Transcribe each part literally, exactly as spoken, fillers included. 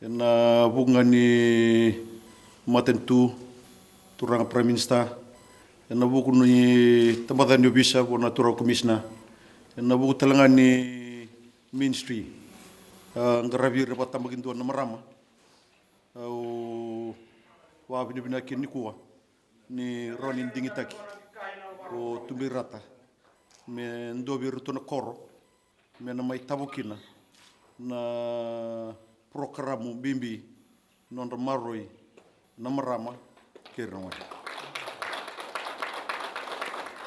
Ena vuku ga ni matanitu, turaga Prime Minister, ena vuku ni tabacakacaka ni ovisa vua na turaga Commissioner, ena vuku tale ga ni Ministry, a, qaravi ira vakatabakidua na marama. Au vakavinavinaka kina nikua ni rawa ni digitaki o Tubei Rata me dua vei iratou na koro me na mai tavo kina na porokaramu bibi, nodra maroroi na marama kei ira na gone.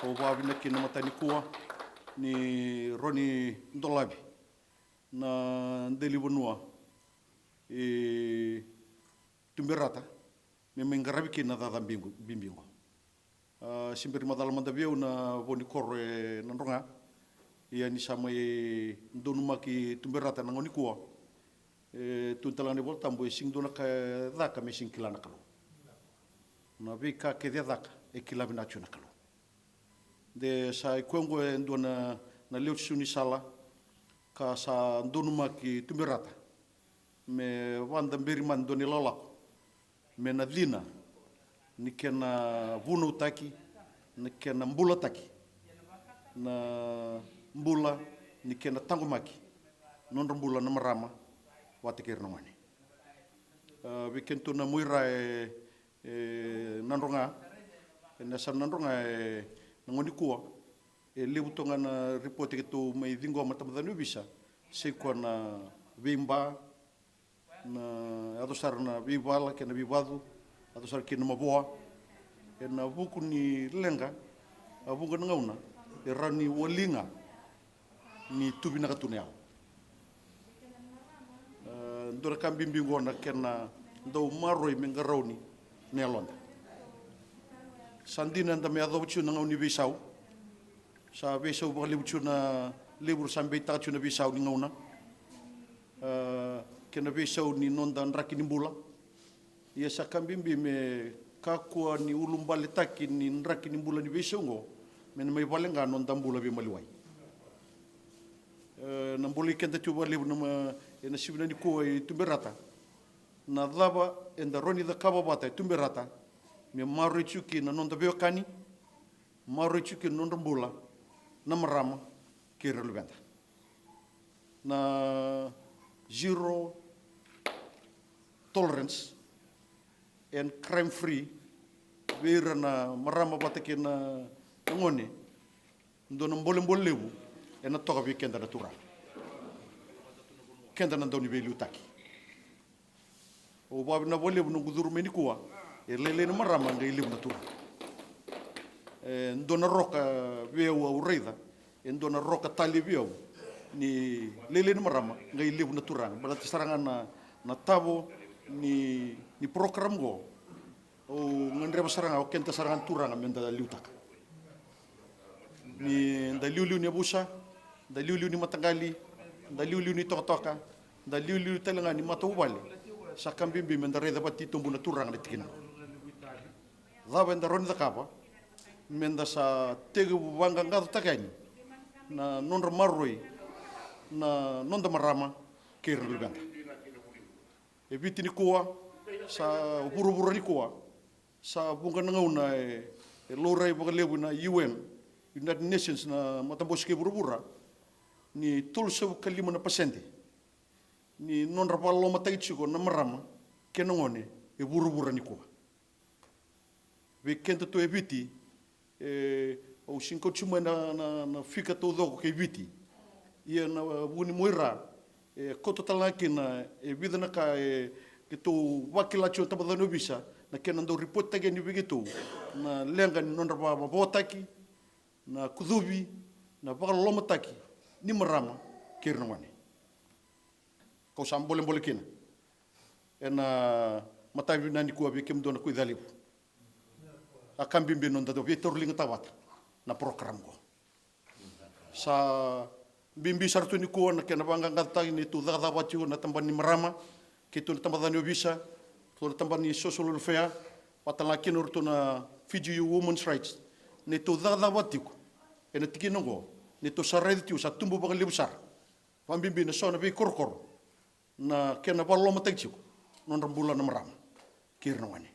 Au vakavinavinaka kina mataka nikua ni rawa ni dolavi na deli vanua i Tubei Rata me mai qaravi kina na cakacaka bibi, bibi oqo. A, se bera ni macala mada vei au na vo ni koro e Nadroga. Ia ni sa mai donumaki Tubei Rata na gauna nikua, e tukuna tale ga na iVolatabu, e sega ni dua na ka e caka me sega ni kila na Kalou. Na veika kece e caka e kila vinaka tu na Kalou. De sa i koya oqo e dua na, na lewe susu ni sala ka sa donumaki Tubei Rata me vakadaberi mada e dua na ilakolako me na cina ni kena vunautaki, ni kena bulataki na bula, ni kena taqomaki nodra bula na marama vata kei ira na gone. A, vei kedatou na Muaira e, e Nadroga, ena yasana Nadroga, e na gauna nikua e levu toka ga na ripoti keitou mai ciqoma na tabacakacaka ni ovisa, sai koya na veiba, na yaco sara na veivala kei na veivacu, yaco sara kina na mavoa. Ena vuku ni leqa, a, vuqa na gauna e rawa ni wali ga ni tu vinaka tu na yalo. E dua na ka bibi oqo na kena dau maroroi me qarauni na yaloda. Sa dina eda mai yacova tu na gauna ni veisau. Sa veisau vakalevu tu na levu era sa beitaka tu na veisau ni gauna. A, kei na veisau ni noda draki ni bula. Ia sa ka bibi me kakua ni ulubaletaki ni draki ni bula ni veisau oqo me na mai valeqa noda bula veimaliwai. E na bolei keda tu vakalevu na ma, ena sivi nikua i Tubei Rata. Na cava eda rawa ni cakava vata e Tubei Rata me maroroi tu kina na noda veiwekani, maroroi tu kina na nodra bula na marama kei ira na luveda. Na zero tolerance and crime free vei ira na marama vata kei na, na gone. Dua na bolebole levu ena toka vei keda na turaga. Keda na dau ni veiliutaki. Au vakavinavinaka vakalevu noqu curu mai nikua, e lailai na marama qai levu na turaga. E dua na roka vei au au raica, e dua na roka tale vei au ni lailai na marama qai levu na turaga. Baleta sara ga na, na tavo ni, ni program oqo. Au gadreva sara ga o keda sara ga na turaga meda liutaka. Ni da liuliu ni yavusa, da liuliu ni mataqali, da liuliu ni tokatoka, da liuliu tale ga ni matavuvale. Sa ka bibi meda raica vakatitobu na turaga na tikina. Cava eda rawa ni cakava meda sa tekivu vaqaqacotaka yani na nodra maroroi na noda marama kei ira na luveda. E Viti nikua, sa vuravura nikua, sa vuqa na gauna e, e laurai vakalevu na U N, United Nations, na matabose kei vuravura, ni tolusagavulu ka lima na pasede ni nodra vakalolomataki tiko na marama kei na gone e vuravura nikua. Vei keda tu e Viti, e, au sega ni kauta mai na, na, na fika taucoko kei Viti. Ia na, e, vuku ni Muaira, e, kauta tale ga kina, e, vica na ka, e, keitou vakila tiko na tabacakacaka ni ovisa, na kena dau ripotetaki yani vei keitou na leqa ni nodra vakamavoataki, na kucuvi, na vakalolomataki ni marama kei ira na gone. Kau sa bolebole kina. Ena mataka vinaka nikua vei kemudou na Kuicalevu. A ka bibi noda dau veitauriligataka vata na program oqo. Sa bibi sara tu nikua na kena vaqaqacotaki neitou cakacaka vata tiko na tabana ni marama, keitou na tabacakacaka ni ovisa, keitou na tabana ni social welfare, vata tale ga kina o iratou na Fiji Women's Rights. Neitou cakacaka vata tiko ena tikina oqo, neitou sa raica tiko sa tubu vakalevu sara. Vakabibi na so na veikorokoro na kena vakalolomataki tiko nodra bula na marama kei ira na gone.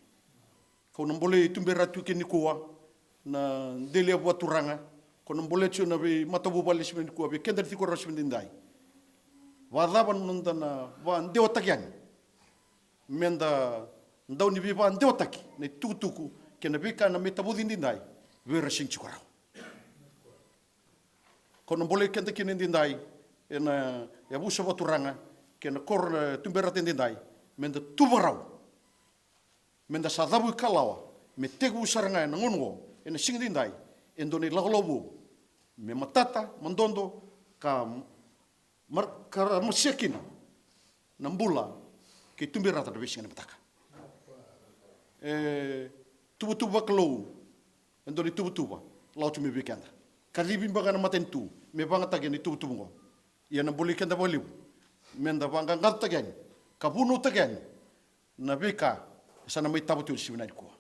Kau na bolei Tubera tiko kina nikua na deli e vakaturaga. Kau na bolei tiko na veimatavuvale ni siga nikua, vei keda na tiko rawa siga daidai. Vakacava na noda na vakadewataki yani, meda dau ni veivakadewataki na itukutuku kei na veika na mai tavoci daidai vei ira sega ni tiko rawa. Kau na bolei keda kina daidai ena yavusa vakaturaga kei na koro na Tubera daidai, meda tu vakarau, meda sa cavuikalawa me tekivu sara ga ena gauna oqo, ena siga daidai, e dua na ilakolako vou me matata, madodo, ka mar-, ka ra masia kina na bula kei Tubera na veisiga ni mataka. E tuvatuva vakalou, e dua na ituvatuva lawa tu mai vei keda. Kacivi beka na matanitu me vakayagataki ena ituvatuva oqo. Ia na bolei keda vakalevu meda vaqaqacotaki yani ka vunautaki yani na veika e sa na mai tavoci ena siga nikua.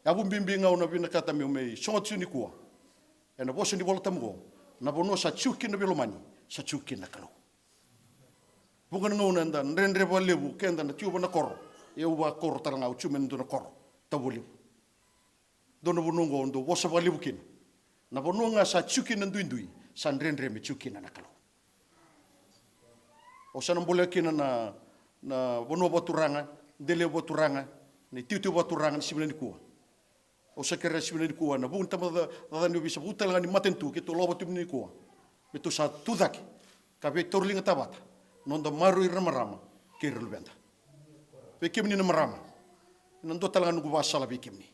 Yavu bibi ga au na vinakata meu mai sogota tiko nikua ena vosa ni Vola Tabu oqo: na vanua sa tiko kina na veilomani, sa tiko kina na Kalou. Vuqa na gauna eda dredre vakalevu keda na tiko vua na koro, e au vakakoro tale ga, au tiko mai na dua na koro tabu vakalevu. Dua na vanua oqo dau vosa vakalevu kina. Na vanua ga sa tiko kina na duidui, sa dredre me tiko kina na Kalou. Au sa na bolea kina na, na vanua vakaturaga, deli vakaturaga, na itikotiko vakaturaga ni siga nikua. Au sa kerea siga nikua na vuqa na tabacakacaka ni ovisa, vuqa tale ga ni matanitu keitou lako vata tu mai nikua, me tou sa tucake ka veitauriligataka vata na noda maroroi ira na marama kei ira na luveda. Vei kemuni na marama, ena dua tale ga noqu vakasala vei kemuni.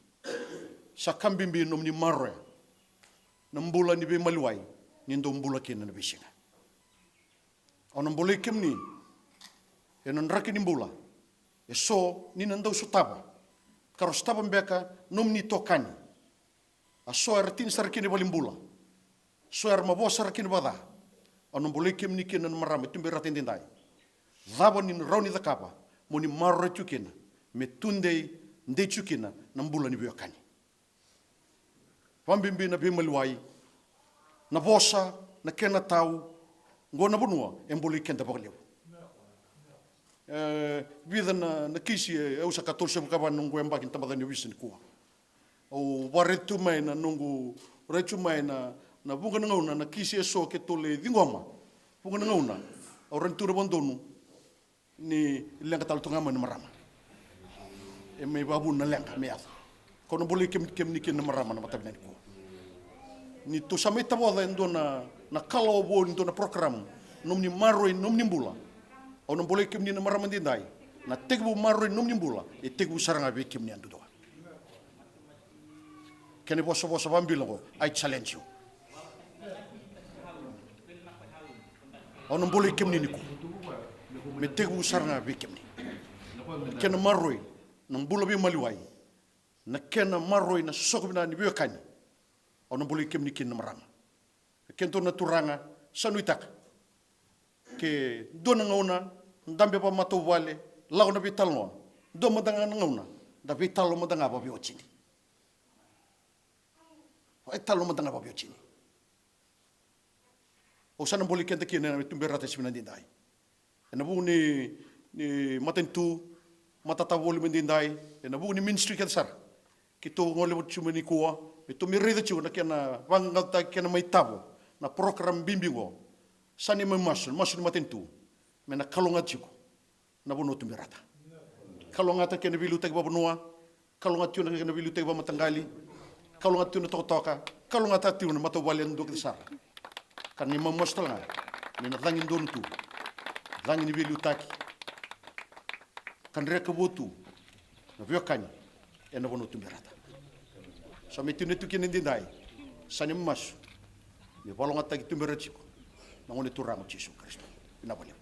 Sa ka bibi na nomuni maroroya na bula ni veimaliwai ni dau bula kina na veisiga. Au na bolei kemuni ena draki ni bula eso ni na dau sotava, ka ra sotava beka nomuni itokani. A so era tini sara kina i valenibula, so era mavoa sara kina vakaca. Au na bolei kemuni kina na marama e Tubera edaidai. Cava ni na rawa ni cakava mo ni maroroya tiko kina me tudei, dei tiko kina na bula ni veiwekani? Vakabibi na veimaliwai, na vosa, na kena tau. Oqo na vanua e bolei keda vakalevu. E vica na, na kisi e au sa ka tolusagavulu ka va na noqu yabaki ni tabacakacaka ni ovisa nikua. Au vakaraica tu mai na noqu, raica tu mai na, na vuqa na gauna na kisi eso keitou lai ciqoma. Vuqa na gauna au raica tu na vakadodonu ni leqa tale tu ga mai na marama. E mai vakavuna na leqa me yaco. Kau na bolei kemuni, kemuni kina na marama na mataka vinaka nikua. Ni tou sa mai tavoca e dua na, na kalawa vou ni dua na program, nomuni maroroi nomuni bula. Au na bolei kemuni na marama edaidai. Na tekivu maroroi nomuni bula e tekivu sara ga vei kemuni yadudua. Kena ivosavosa vakabila oqo, I challenge you. Au na bolei kemuni nikua me tekivu sara ga vei kemuni. Kena maroroi na bula veimaliwai, na kena maroroi na soko vinaka ni veiwekani. Au na bolei kemuni kina na marama. Keitou na turaga, sa nuitaka ke dua na gauna dabe vakamatavuvale, lako na veitalanoa, dua mada ga na gauna da veitalanoa mada ga vakaveiwatini. Veitalanoa mada ga vakaveiwatini. Au sa na bolei keda kina na Tubera e siga edaidai. Ena vuku ni, ni matanitu, matata voli mai edaidai, ena vuku ni ministry kece sara. Keitou gole vata tiko mai nikua me tou mai raica tiko na kena vaqaqacotaki, kena mai tavo na program bibi oqo. Sa neimami masu, masu ni matanitu, me na kalougata tiko na vanua o Tubera. Kalougata kei na veiliutaki vakavanua, kalougata tiko na kena veiliutaki vakamataqali, kalougata tiko na tokatoka, kalougata tiko na matavuvale yadudua kece sara. Ka neimami masu tale ga ni na cagi donu tu, cagi ni veiliutaki, ka dreka vou tu na veiwekani ena vanua o Tubera. Sa mai tiko na tu kina edaidai, sa neimami masu me vakalougatataki Tubera tiko na Gone Turaga o Jisu Karisito. Vinaka vakalevu.